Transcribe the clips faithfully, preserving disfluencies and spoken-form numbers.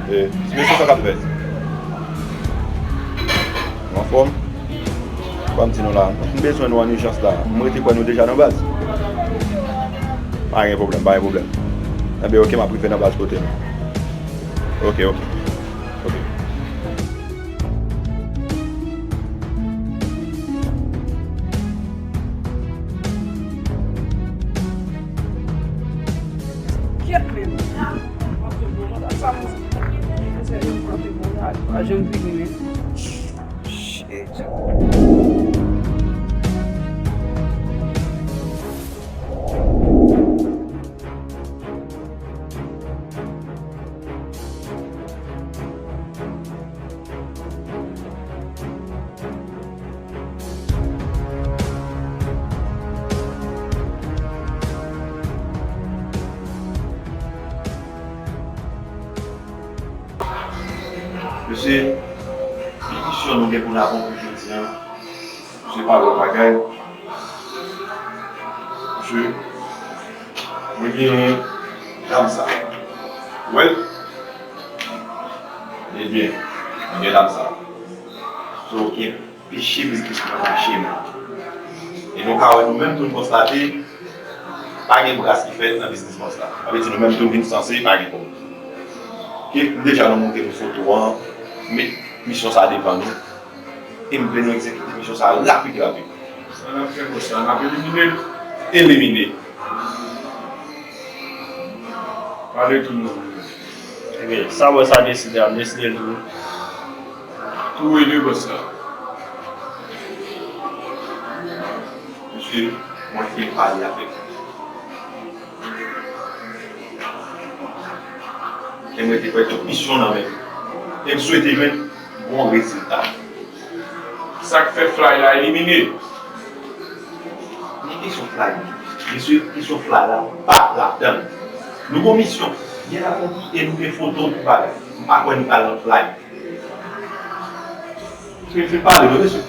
E, ti mesye, sa k ap fèt? Anfòm? Ban m di nou la, m bezwen nou an ijans la. M rete kwè nou deja nan baz. Pa gen pwoblèm, pa gen pwoblèm. Enben, oke, m ap rive nan baz kote nou. Oke, oke. Oke. Kyèt, men. Sa m pa janm vini, men. Shit. Mesye, ki misyon nou gen pou n akonpli jodi a? Mesye, pa lòt bagay. Mesye, mwen gen dam sa. Ou wè l? Ebyen, mwen gen dam sa. So, gen peche biznis mwen mache, men. E nou ka wè nou menm tou n konstate, pa gen bras ki fèt nan biznis mòs la. Sa vle di nou menm tou n vin sanse, pa gen kòb. Oke, nou deja nou montre nou foto an, met misyon sa devan nou. E m vle nou egzekite misyon sa rapid, rapid. Sa n ap fè bòs la, n ap elimine l. Elimine. Pale tou non. Ebyen, sa bòs la deside a, m deside l tou. Touye de bòs la. Mesye, mwen fin pale avèk nou. E mwen te fè tout misyon nan men. E m swete jwenn bon rezilta. Sa k fè fly la elimine? Men kesyon fly, mesye, kesyon fly la pa ladan l. Nou gon misyon byen akonpli e nou gen foto, tout bagay. M pa kwè nou pral nan fly. Fin, fin pale, non, mesye.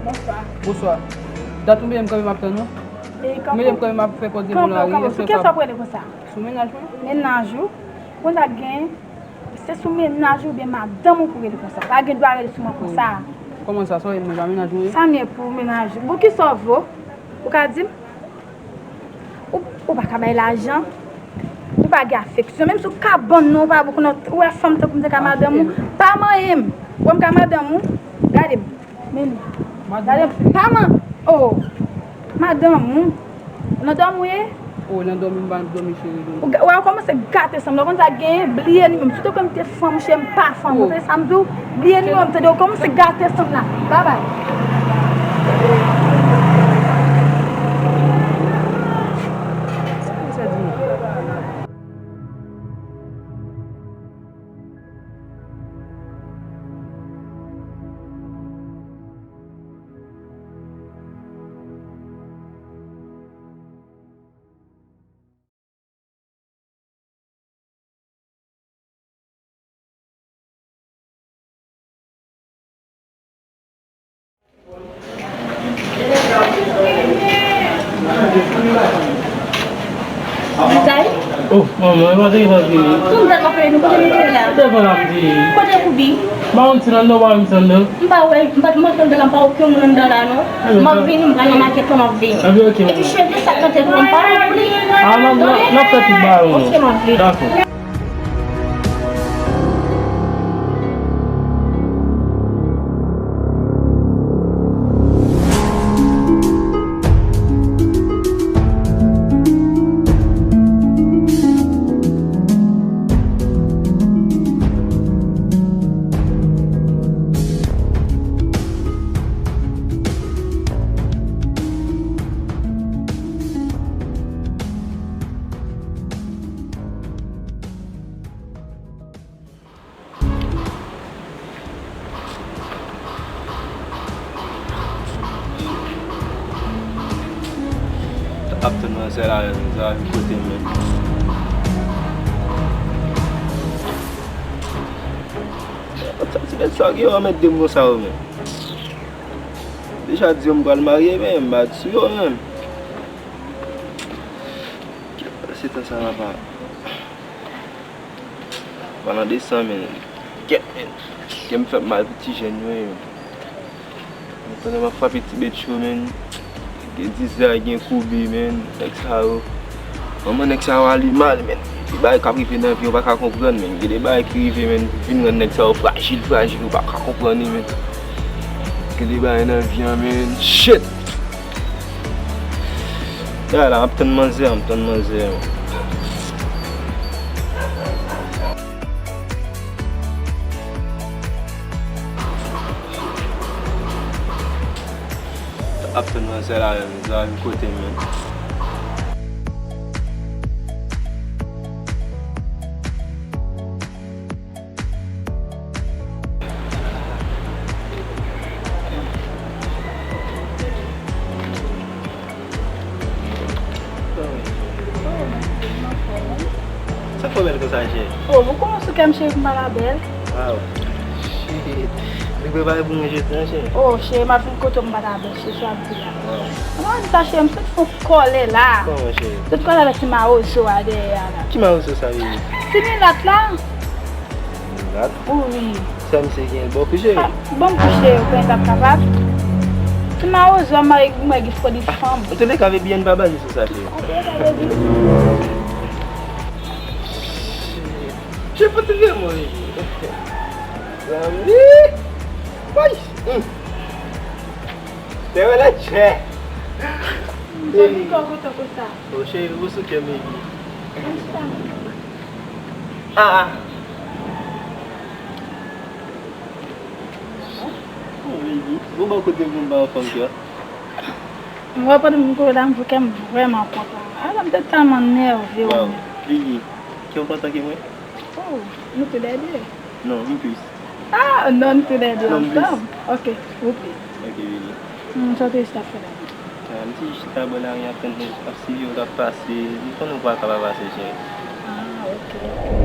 Bonswa. Bonswa. Dat ou mete m kanpe m ap tann ou? Mete m kanpe m ap fè pòz devan lari. Kanpe, kanpe. Sou kiyès w ap rele konsa? Sou mennaj mwen. Mennaj ou? Konn sa k genyen? Se sou mennaj ou oubyen madanm ou pou rele konsa. Pa gen dwa rele sou mwen konsa. Kòman sa? Sa w ye, mwen pa mennaj ou ye? Sa m ye pou mennaj ou? Bon, kisa w vo? Ou ka di m? Ou, ou pa ka bay lajan. Ou pa gen afeksyon. Menm si w ka ban m non, ou pa bon, ou wè fanm tankou m te ka madanm ou. Pa manyen m. Ou wè m ka madanm ou. Gade m. Men, gade, pa man, oh, madanm ou, nan dòmi w ye? Oh, nan dòmi m pa dòmi, cheri, non. Ou ga-, ou kòmanse gate san m la, ou konn sa k genyen, bliye nimewo m. Si w te kwè m te fanm, cheri, m pa fanm, ou tande sa m di w, bliye nimewo m, tande, ou kòmanse gate san m la. Babay. Oh, manman, e pa te gen sa ki. Ki m tèt ap peye nou, kote nou te la? Telefòn ap di. Kote Koubi? M pa konn si l anndan, m pa konn si l anndan. M pa wè, m pa t manke anndan la, m pa wè okenn moun anndan la, non. M ap vini, m pral nan makèt la, m ap vini. Epi cheve sa k nan tèt mwen, m pa wè pou li. A, n ap, n ap, n ap fè tout bagay, non. Ok, m ap vini. Dakò. Ap tann manzè la, menm, sa vin kote m, menm. Sa ti nèg sa gen anmède m konsa yo, menm. Deja di yo m pral marye, menm, m pa t sou yo, menm. Se tan sa, papa. Palan de san, men. Kèt, men. Kè m fè mal pou ti jèn yo, men. Pandan m ap frape ti bèt yo, men. Gen Dizay, gen Koubi, men. Nèg sa yo. Manman nèg sa yo ale mal, men. Gen bagay k ap rive nan vi, ou pa ka konprann, men. Gen de bagay ki rive, men. Vin rann nèg sa yo frajil, frajil, ou pa ka konprann li, men. Gen de bagay nan vi an, men. Shit! Gade la, m ap tann manzè, m ap tann manzè. Ap tann manzè la, menm, sa vin kote m, menm. Sa fè w bèl konsa, cheri? Oh, ou konnen sou kè m, cheri, pou m pa ta bèl. Wow. Shit. Li prepare pou mwen jodi an, cheri? Oh, cheri, m ap vin kote w, m pa ta bèl, cheri, sa w ap di la. Wow. Mwen di sa, cheri, m sot fon kòlè la. Kòman, cheri? Sot kòlè avèk ti mawozo a dèyè a la. Ki mawozo sa, bebe? Ti milat la. Milat? Wi. Sa misye gen l bon pou cheri? Ah, bon pou cheri, ou konnen t ap kapab. Ti mawozo a mare mwen gen foli fanm. Antouleka, bebe, ann pa baze sou sa, cheri. Antouleka, bebe. Cheri, pote vye mwen, bebe. Zanmi. Woy. Hmm. Te wè la chè. Zanmi, kò kontan konsa. Oh, cheri, ou sou kè m, bebe. Konsa. Ah, ah. Oh, baby, bon, bò kote pou m ba w fanm kè. Mwen, pandan m kote la, m vwe kè m vrèman kontan. Ah, m te tèlman nève, wi. Wow, baby, kè w kontan ke mwen? Oh, nou tou lè de. Non, m plis. Ah, non, nou tou lè de ansanm. Ok, ou plis. Ok, baby. Hmm, sa w te jis ap fè la? Ah, m te jis chita bò lari ap tann, ap swiv yo k ap pase. M konnen w pa ka pa pase, cheri. Ah, ok.